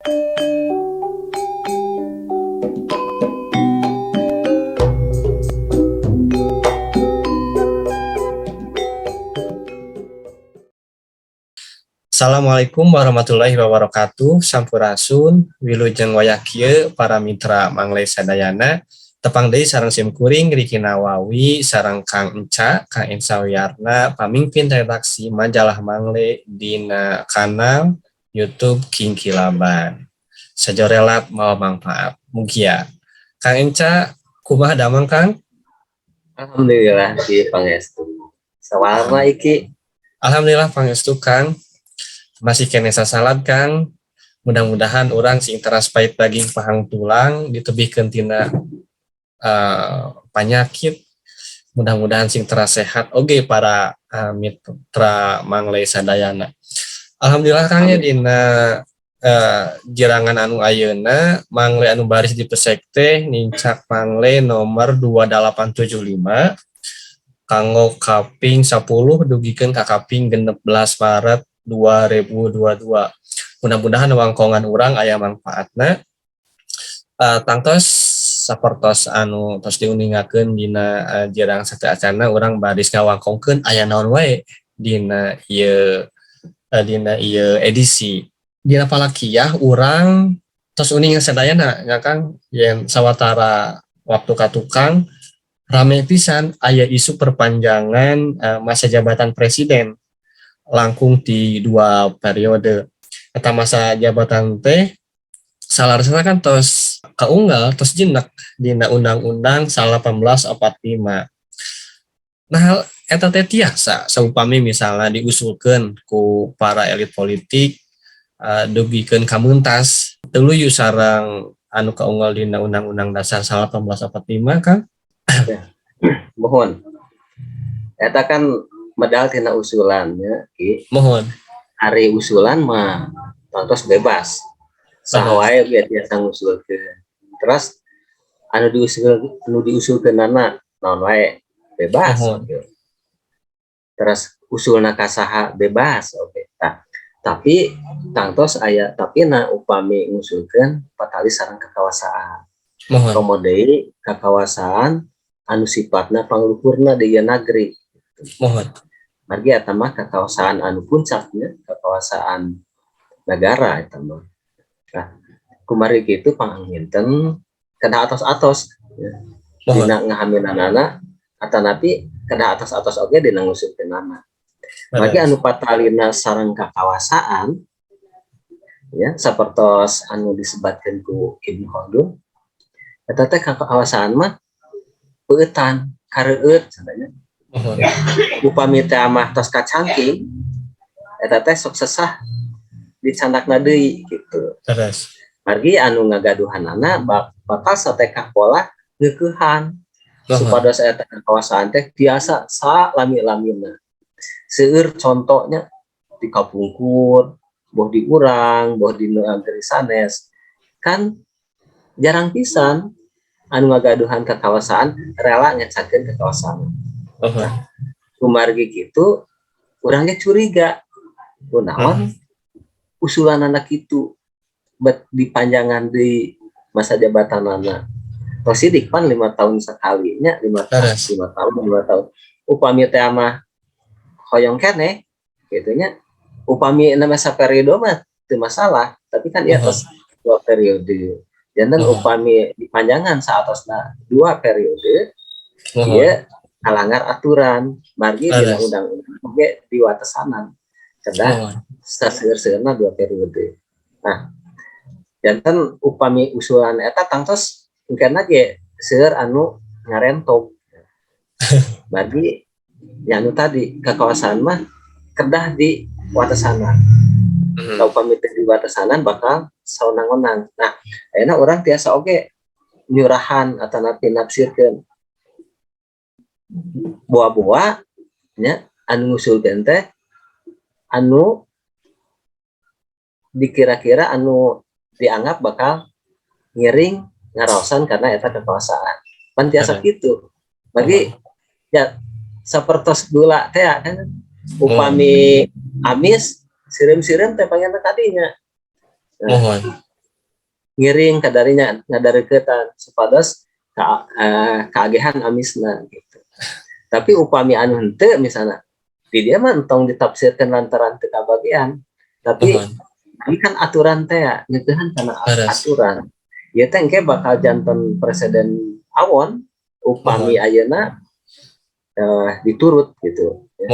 Assalamualaikum warahmatullahi wabarakatuh. Sampurasun, wilujeng wayah kieu para mitra Mangle sadayana. Tepang deui sareng sim kuring Riki Nawawi sareng Kang Enca, Kang Enca Wiyarna, pamimpin redaksi majalah Mangle dina kanal YouTube King Kilaban. Sajorelat mawa manfaat. Mugia. Kang Enca, kumaha damang, Kang? Alhamdulillah, Ki, pangestu. Sawarna iki? Alhamdulillah pangestu, Kang. Masih keneh sasalad, Kang. Mudah-mudahan urang sing teras pait daging pahang tulang ditebihkeun tina panyakit. Mudah-mudahan sing teras sehat oge para mitra Mangle sadayana. Alhamdulillah, Kang, ya, dina jirangan anu ayeuna Mangle anu baris dipesek teh nincak Mangle nomor 2875 kanggo kaping 10 dugikeun ka kaping 16 Maret 2022. Mudah-mudahan wangkongan urang aya manfaatna. Tangtos sapertos anu tos diuningakeun dina jirang sateuacanna, urang baris ngawangkongkeun aya naon wae dina ieu edisi. Dina palakiyah urang tos uninga sadayana nya, Kang, yen sawatara waktu ka tukang rame pisan aya isu perpanjangan masa jabatan presiden langkung di dua periode. Eta masa jabatan teh salarasna kan tos kaunggal, tos jinek dina Undang-Undang 1845. Nah, eta teh tiasa saupami misalnya diusulkeun ku para elit politik dugikeun kamuntas tuluyu sareng anu kaunggal dina Undang-Undang Dasar 1845, Kang? Ya. Mohon. Eta kan medal tina usulannya, Ki. Mohon. Ari usulan mah tangtos bebas. Saha wae ge tiasa ngusulkeun. Terus anu diusulkeunana naon wae bebas. Mohon. Gitu. Terus usulna ka saha bebas, oke. Tah, tapi tangtos aya tapi na upami ngusulkeun patali sareng kakawasaan. Mohon. Komo deui kakawasaan anu sifatna pangluhurna di ieu nagri. Mohon. Margi eta mah kakawasaan anu puncaknya, kakawasaan negara eta mah. Nah, kumargi kitu panginten kedah atos-atos ya. Mohon. Dina ngahaminanana atanapi kedah atos-atos oge dina ngusulkeunana. Margi anu patalina sareng kakawasaan ya, sapertos anu disebatkeun ku Ibnu Khaldun, eta teh kakawasaan mah peueutan, kareueut cenah. Mohon. Upami teh mah tos kacangking, eta teh sok sesah dicandakna deui gitu. Terus. Margi anu ngagaduhanana bakal satekah pola ngeukehan supados eta kakawasaan teh tiasa salami-lamina. Seueur contohnya di kapungkur, boh di urang, boh di negeri sanes. Kan jarang pisan anu ngagaduhan kakawasaan rela ngecakeun kakawasaan. Mohon. Kumargi kitu urang ge curiga kunaon usulanana kitu bet dipanjangan di masa jabatanana. Tos sidik pan 5 tahun sekalinya, 5 tahun, 5 tahun, 5 tahun. Upami teh mah hoyong keneh gitu nya, upami nama saperiode mah teu masalah, tapi kan ieu tos dua periode. Janten upami dipanjangan saatosna dua periode, ieu ngalanggar aturan. Margi dina undang-undang oge diwatesanan kedah saseur-seurna dua periode. Nah, janten upami usulan eta tangtos engkena ge seueur anu ngarentog. Margi ya anu tadi, kakawasaan mah kedah di watesanan. Upami teu diwatesanan bakal sawenang-wenang. Nah, ayeuna urang tiasa oge nyurahan atanapi nafsirkeun boa-boa nya anu ngusulkeun teh anu dikira-kira anu dianggap bakal ngiring ngaraosan karena eta kekuasaan. Pan tiasa kitu. Bagi ya sapertos gula teh kan, upami amis sireum-sireum teh panginten kadinya. Nah, Mohon. Ngiring kadarinya ngadareuketan supados kaagehan amisna gitu. Tapi upami anu henteu, misalnya di dia mah entong ditafsirkan lantaran teu kabagian, tapi ini kan aturan teh ya, ngeukehan kana aturan. Ieu teh engke bakal janten preseden awon upami ayeuna diturut gitu. Ya.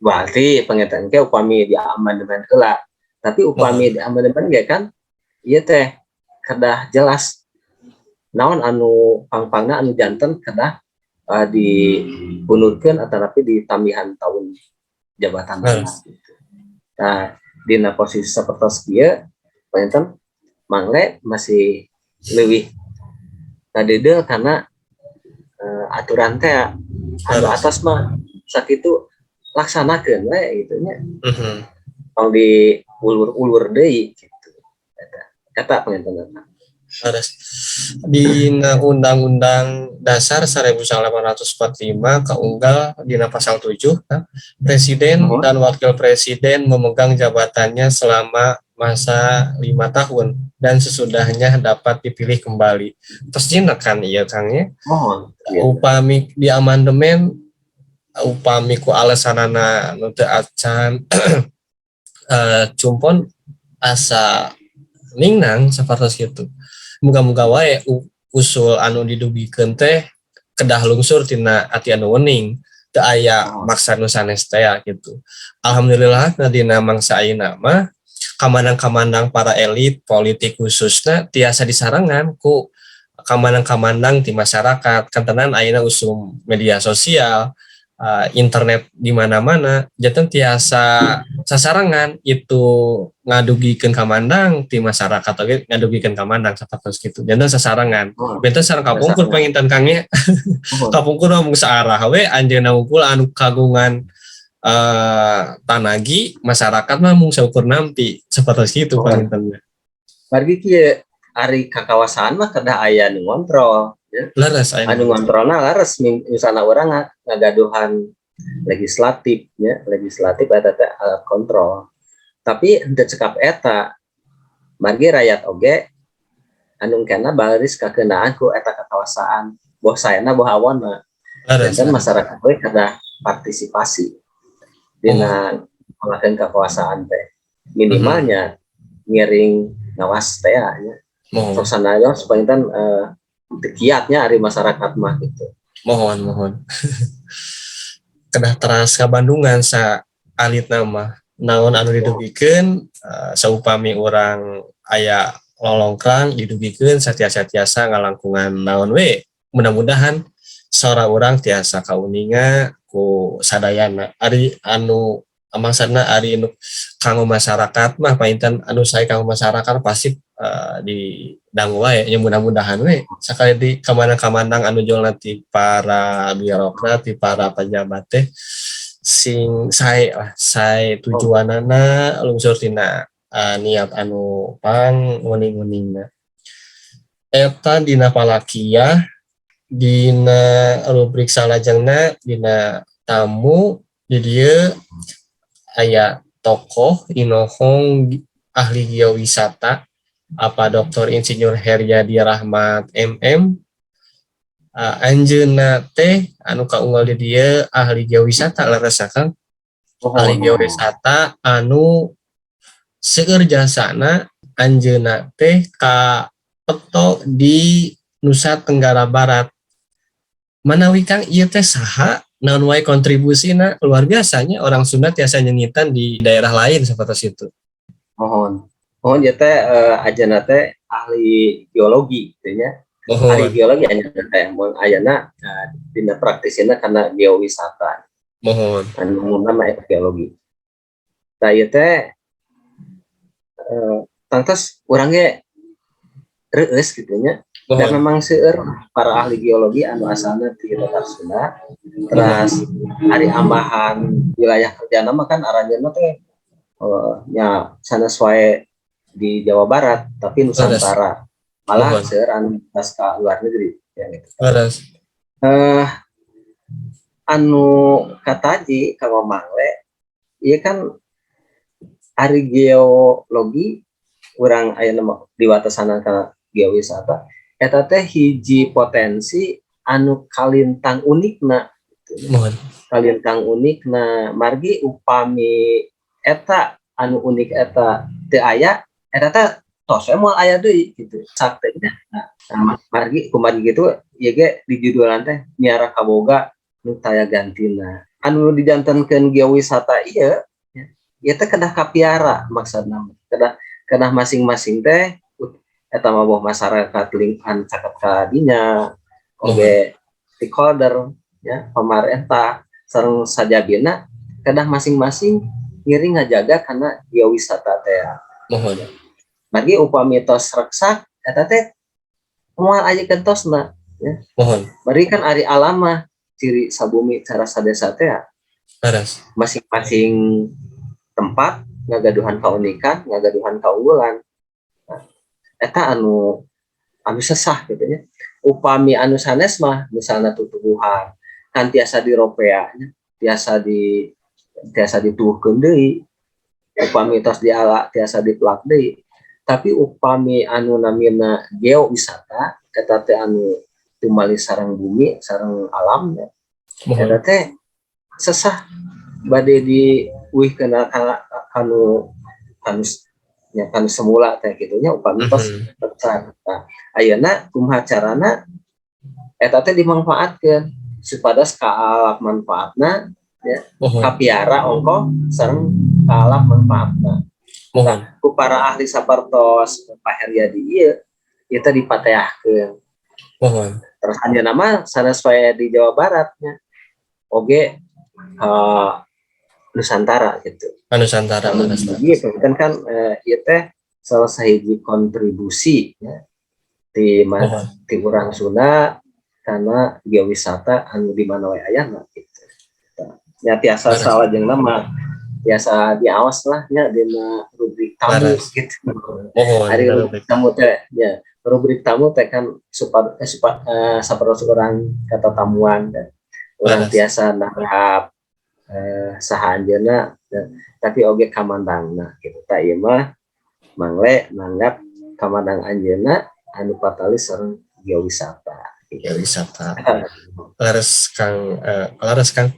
Berarti panginten ke upami di amandemen heula. Tapi upami di amandemen ge kan ieu teh kedah jelas naon anu pang-pangna anu janten kedah diundurkeun atau ditambihan tahun jabatan gitu. Nah, dina posisi sapertos kieu panginten Mangle masih lebih ngadeudeuh karena aturan teh anu atas mah sakitu, laksanakeun we gitu nya. Tong diulur-ulur deui gitu. Eta eta panginten. Leres. Dina Undang-Undang Dasar 1945 kaunggal dina pasal 7, nah, presiden dan wakil presiden memegang jabatannya selama masa 5 tahun dan sesudahnya dapat dipilih kembali. Terus dina kan iya, Kang, ya. Muhun gitu. Upami di amandemen, upami ku alasanana nu teu acan cumpon, asa ningnang sapertos kitu. Muga-muga wae usul anu didugikeun teh kedah lungsur tina ati anu wening, teu aya maksa nu sanes teh gitu. Alhamdulillah, nah, dina mangsa ayeuna mah kamandang-kamandang para elit politik khususnya tiasa disarengan ku kamandang-kamandang di masyarakat. Kantenan ayeuna usum media sosial, internet di mana-mana, janten tiasa sasarengan itu ngadugikeun kamandang ti masyarakat oge, ngadugikeun kamandang sapertos kitu, janten sasarengan. Benten sareng kapungkur. Sasarengan. Panginten, Kang, nya. Kapungkur mah mung saarah we, anjeunna wungkul anu kagungan tanagi, masyarakat mah mung saukur nampi sapertos kitu. Panginten. Margi kieu, ari kakawasaan mah kedah aya nu ngontrol ya. Leres aya. Anu ngontrolna leres, misalna urang ngagaduhan legislatif ya, legislatif eta teh alat kontrol. Tapi henteu cekap eta, margi rakyat oge anu kena baris kakeunaan ku eta kakawasaan, boh saena boh awonna. Dan masyarakat we kedah partisipasi dina ngalakeun kekuasaan teh, minimalnya ngiring ngawas teh nya. Suasana supaya teu kiatnya ari masyarakat mah gitu. Muhun, muhun. Kedah teras ka Bandungan sa alitna mah naon anu didugikeun, saupami urang aya lolongkrang didugikeun satiasa-tiasa ngalangkungan naon we, mudah-mudahan sora urang tiasa kauninga ku sadayana. Ari anu maksudna ari nu kanggo masyarakat mah painten anu sae kanggo masyarakat pasti di dangu wae nya. Mudah-mudahan we sakali di kamandang-kamandang anu jolna ti para birokrat, ti para pejabat teh sing sae lah, sae tujuanana, lungsur tina niat anu pang wening-weningna. Eta dina palakiah. Dina rubrik salajengna, dina tamu di dieu aya tokoh inohong ahli geowisata apa Dr. Insinyur Heryadi Rahmat MM. Anjeunna teh anu kaunggal di dieu ahli geowisata leres, Kang. Ahli geowisata anu seueur jasana, anjeunna teh kapeto di Nusa Tenggara Barat. Manawi Kang, ieu teh saha, naon wae kontribusina? Luar biasanya orang Sunda tiasa nyengitan di daerah lain seperti itu. Muhun, muhun, ieu teh anjeunna teh ahli geologi gitu nya. Ahli geologi anjeunna teh, mun ayeuna dina praktisina kana geowisata. Anu umumna mah eta geologi. Tah, ieu teh tangtos urang ge reueus gitu nya. Dan memang seueur para ahli geologi anu asalna ti Tatar Sunda. Teras ari ambahan wilayah kerjana mah kan aranjeunna teh nya sanes wae di Jawa Barat, tapi Nusantara. Malah seueur anu tas ka luar negeri ya gitu. Anu kataji ka Mangle ieu kan ari geologi. Urang ayeuna mah diwatesanan kana geowisata eta teh hiji potensi anu kalintang unikna gitu. Kalintang unikna, margi upami eta anu unik eta teu aya, eta teh tos we moal aya deui gitu saktenya. Nah, margi kumargi gitu ieu ge di judulan teh miara kaboga nu taya gantina. Anu dijantenkeun geowisata ieu nya, ieu teh kedah kapiara, maksudna kedah kedah masing-masing teh eta mah boh masyarakat lingkungan caket ka dinya oge, stakeholder ya, pamarentah sareng sajabina kedah masing-masing ngiring ngajaga karena geowisata teh. Margi upami tos reksak eta teh moal aya gentosna ya. Margi kan ari alam mah ciri sabumi cara sadesa teh ya, masing-masing tempat ngagaduhan kaunikan, ngagaduhan kaunggulan. Nah, eta anu anu sesah gitu ya. Upami anu sanes mah misalnya tutuwuhan kan tiasa diropea nya, tiasa dituwuhkeun deui. Upami tos diala tiasa dipelak deui. Tapi upami anu namina geowisata eta teh anu tumali sareng bumi sareng alam ya. Eta teh sesah bade diuihkeun kana kanu kanu nya kanu semula teh kitu nya, upami tos reksak. Nah, ayeuna kumaha carana eta teh dimanfaatkeun supados kaalap manfaatna ya, kapiara ongkoh sareng kaalap manfaatna. Ku para ahli sapertos Pak Heryadi ieu, ieu teh dipateahkeun. Terus anjeunna mah sanes wae di Jawa Barat nya, oge Nusantara gitu. Nusantara, leres. Iya kan kan ieu teh salah sahiji kontribusi ya di ti urang Sunda karena geowisata anu di mana wae ayana gitu. Ya tiasa salajengna mah tiasa diaos lah nya dina rubrik tamu gitu. Ari rubrik tamu teh ya, rubrik tamu teh kan supad eh, supa, sapertos urang katatamuan dan urang tiasa nanggap saha anjeunna ya, tapi oge kamandangna gitu. Tah, ieu mah Mangle nanggap kamandang anjeunna anu patalis sareng geowisata gitu. Geowisata. Leres, Kang, leres, Kang.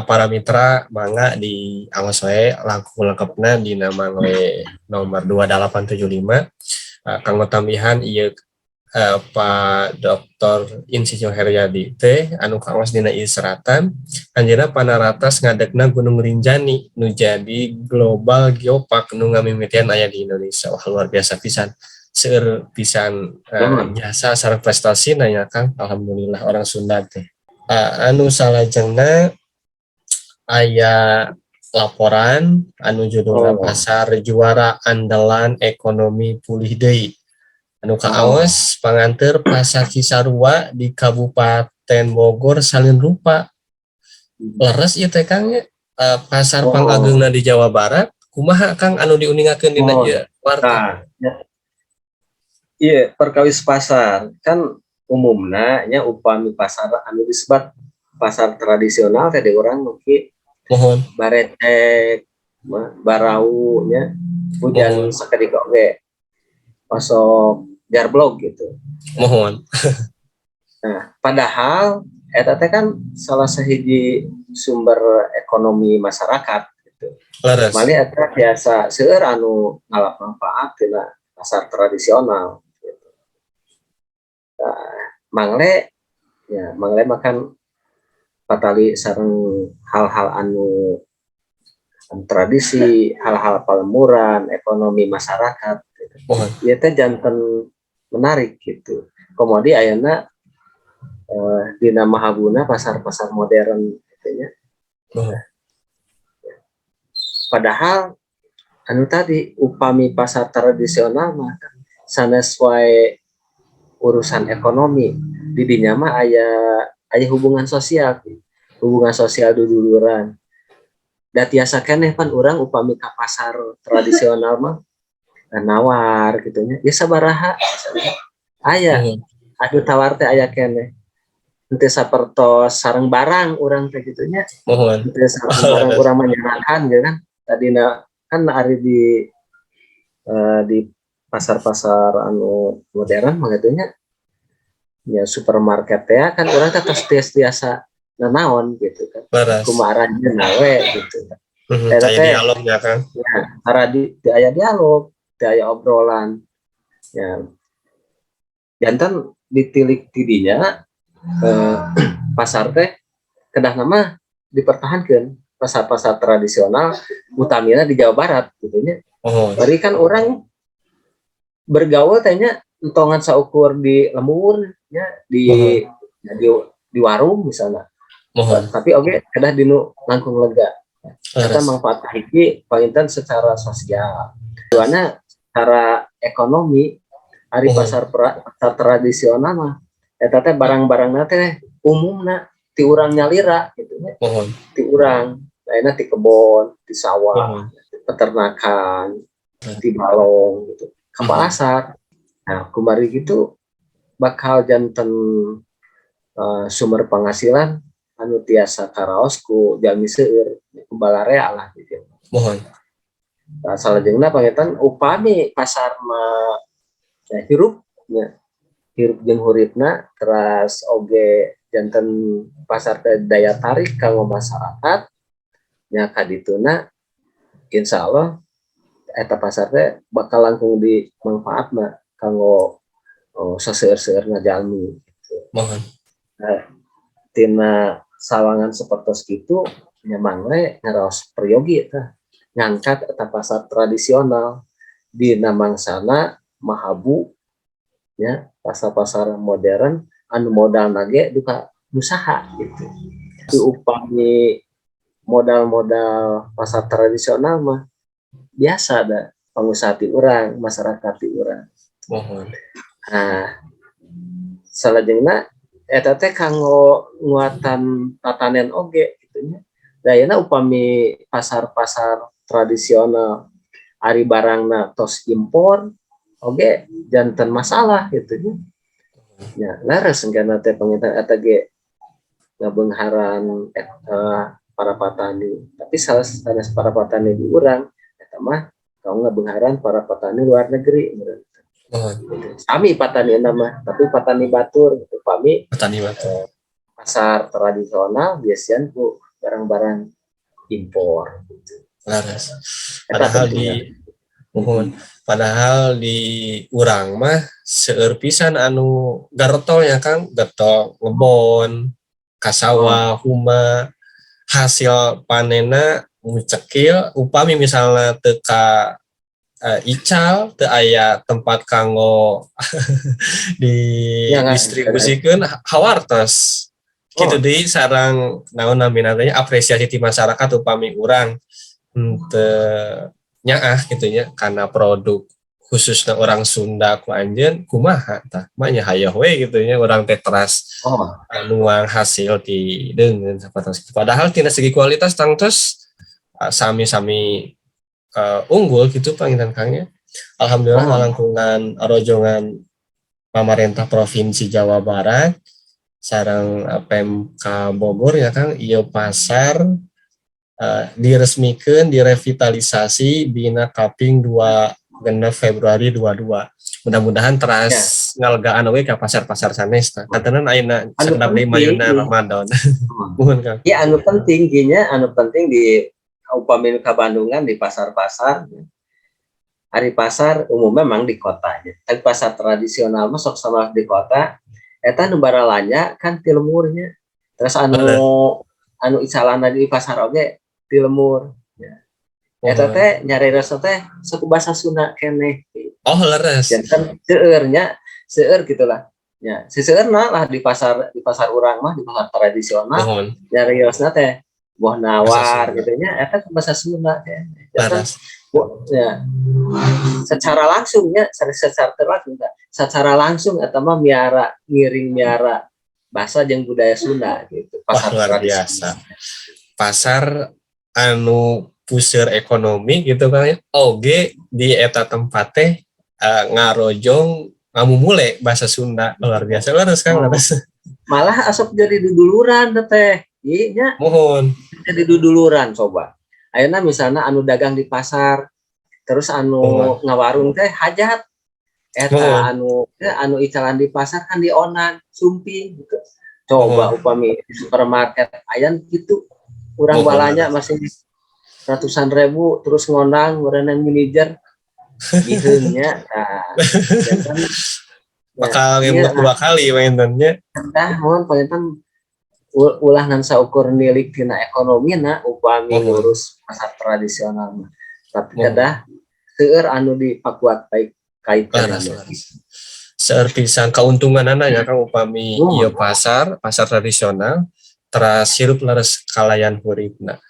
Para mitra, mangga diaos wae langkung lengkapna dina Mangle nomor 2875. Kanggo tambihan ieu, Pak Dr. Insinyur Heryadi teh anu kawas dina ieu seratan, anjeunna panaratas ngadegna Gunung Rinjani nu jadi Global Geopark nu ngamimitian aya di Indonesia. Wah, luar biasa pisan. Seueur pisan jasa sareng prestasina nya, Kang. Alhamdulillah orang Sunda teh. Anu salajengna aya laporan anu judulna Pasar Juara Andalan Ekonomi Pulih Deui. Anu kawas panganteur Pasar Cisarua di Kabupaten Bogor salin rupa. Leres ieu teh, Kang, nya? Pasar pangageungna di Jawa Barat, kumaha, Kang, anu diuningakeun dina ieu warta? Nah, ya. Iya, perkawis pasar kan umumna nya upami pasar anu disebut pasar tradisional teh di urang mungkin Baretek, Barau nya, hujan sakedik oge osok jarblog gitu. Nah, padahal eta teh kan salah sahiji sumber ekonomi masyarakat gitu. Malih eta biasa seueur anu ngalap manfaat tina pasar tradisional gitu. Nah, Mangle ya, Mangle mah kan patali sareng hal-hal anu anu tradisi, hal-hal palemuran, ekonomi masyarakat gitu. Ieu teh janten menarik gitu. Komo deui ayeuna dina mahaguna pasar-pasar modern gitu nya. Padahal anu tadi upami pasar tradisional mah sanes wae urusan ekonomi, di dinya mah aya aya hubungan sosial, hubungan sosial duduluran. Da tiasa keneh pan urang upami ka pasar tradisional mah nawar gitu nya, "Ieu sabaraha?" Aya anu tawar teh aya keneh. Henteu sapertos sareng barang urang teh kitu nya. Henteu sareng barang urang mah nyarakan gitu kan. Tadina kan ari di Pasar-pasar anu modern mah kitu nya, ya supermarket ya kan, urang teh tos tiasa nanaon gitu kan. Kumaha aranjeunna we gitu. Eta Kayak teh dialog ya, Kang. Ya, tara di aya dialog, di aya obrolan. Ya. Janten ditilik tidinya pasar teh kedah nama dipertahankan pasar-pasar tradisional, utamina di Jawa Barat gitu nya. Bari kan urang bergaul teh nya entong ngan saukur di lembur nya, di ya, di warung misalnya. Tapi oke kedah dinu langkung lega. Eta manfaat hiji panginten secara sosial. Duana secara ekonomi, ari pasar tradisional mah eta teh barang-barangna teh umumna ti urang nyalira gitu nya. Ti urang, lainna ti kebon, ti sawah, peternakan, ti balong gitu. Ke pasar. Nah, kumari gitu bakal janten sumber penghasilan anu tiasa karaos ku jalmi seueur, ku balarea lah gitu. Nah, salajengna panginten upami pasar mah ya hirup nya, hirup jeung huripna, teras oge janten pasar teh daya tarik kanggo masyarakat nya, kadituna insyaallah eta pasar teh bakal langkung dimanfaatna kanggo, oh, seseueur-seueurna jalmi gitu. Nah, tina sawangan sapertos kitu nya, Mangle ngaraos peryogi tah ngangkat eta pasar tradisional dina mangsana mahabu ya pasar-pasar modern anu modalna ge duka usaha gitu. Di upami modal-modal pasar tradisional mah biasa da pengusaha ti urang, masyarakat ti urang. Nah, salajengna eta teh kanggo nguatan tatanen oge gitu nya. Da ayeuna upami pasar-pasar tradisional ari barangna tos impor oge janten masalah gitu nya. Ya, leres engkena teh panginten eta ge ngabeungharan para petani. Tapi salah sanes para petani di urang, eta mah kanggo ngabeungharan para petani luar negeri meureun. Gitu. Sami petani mah, tapi petani batur gitu. Pami Petani batur. Pasar tradisional biasanya ku barang-barang impor gitu. Leres. Eta Padahal pentingna. Di muhun, padahal di urang mah seueur pisan anu garotol ya, Kang, getol ngebon, ka sawah, huma, hasil panenna cekil, upami misalnya teu ka ical, teu aya tempat kanggo di Ya, nggak- distribusikan, hawartos. Kitu deui sareng naon namina teh, apresiasi ti masyarakat upami urang henteu nyaah gitu nya karena produk khususnya orang Sunda ku anjeun kumaha tah mah nya, hayoh we gitu nya, urang teh teras nuang hasil di deungeun sapertos kitu. Padahal tina segi kualitas tangtos sami-sami unggul gitu panginten, Kang, nya. Alhamdulillah ngalangkungan rojongan pamarentah Provinsi Jawa Barat sareng Pemkab Bogor ya, Kang, ieu pasar diresmikeun, direvitalisasi dina kaping 2 6 Februari 22. Mudah-mudahan teras ngalegaan oge ka pasar-pasar sanes tah. Kantenan ayeuna Anu sakedap deui penting, mayuna iya. Ramadan. Muhun, Kang. Ya, anu penting nya, anu penting di upami ka Bandungan di pasar-pasar. Ari pasar umum memang di kotanya. Tapi pasar tradisional mah sok sama di kota eta nu baralanya kan ti lemburnya. Terus anu anu icalana di pasar oge ti lembur. Ya. Eta teh nyariosna teh suku bahasa Sunda keneh. Oh, leres. Janten seueur nya, seueur gitulah. Ya, seseueurna lah di pasar urang mah, di pasar tradisional nyariosna teh boh nawar Bahasa gitu nya, eta bahasa Sunda teh. Janten ya, secara langsungnya, secara langsung secara langsung eta mah miara, ngiring miara bahasa jeung budaya Sunda gitu. Wah, Pasar luar tradisional. Biasa. Pasar anu puseur ekonomi gitu kan ya. Oge di eta tempat teh ngarojong ngamumule bahasa Sunda, luar biasa, leres, Kang, leres. Malah asup jadi duduluran teh. Iya nya. Jadi duduluran coba. Ayeuna misalnya anu dagang di pasar terus anu ngawarung teh hajat Eta anu ya, anu icalan di pasar kan diondan sumping gitu. Coba upami di supermarket aya gitu, urang balanja masih ratusan ribu terus ngondang meureunan manajer biheungnya. Nah, janten Bakal ngemut dua kali panginten nya. Tah, mohon panginten ulah ngan saukur nilik tina ekonomina upami ngurus pasar tradisional mah. Tapi kedah seueur anu dipakuat baik kaitan. Leres. Seueur pisan kauntunganana ya, Kang, upami ieu pasar, pasar tradisional teras hirup leres kalayan huripna.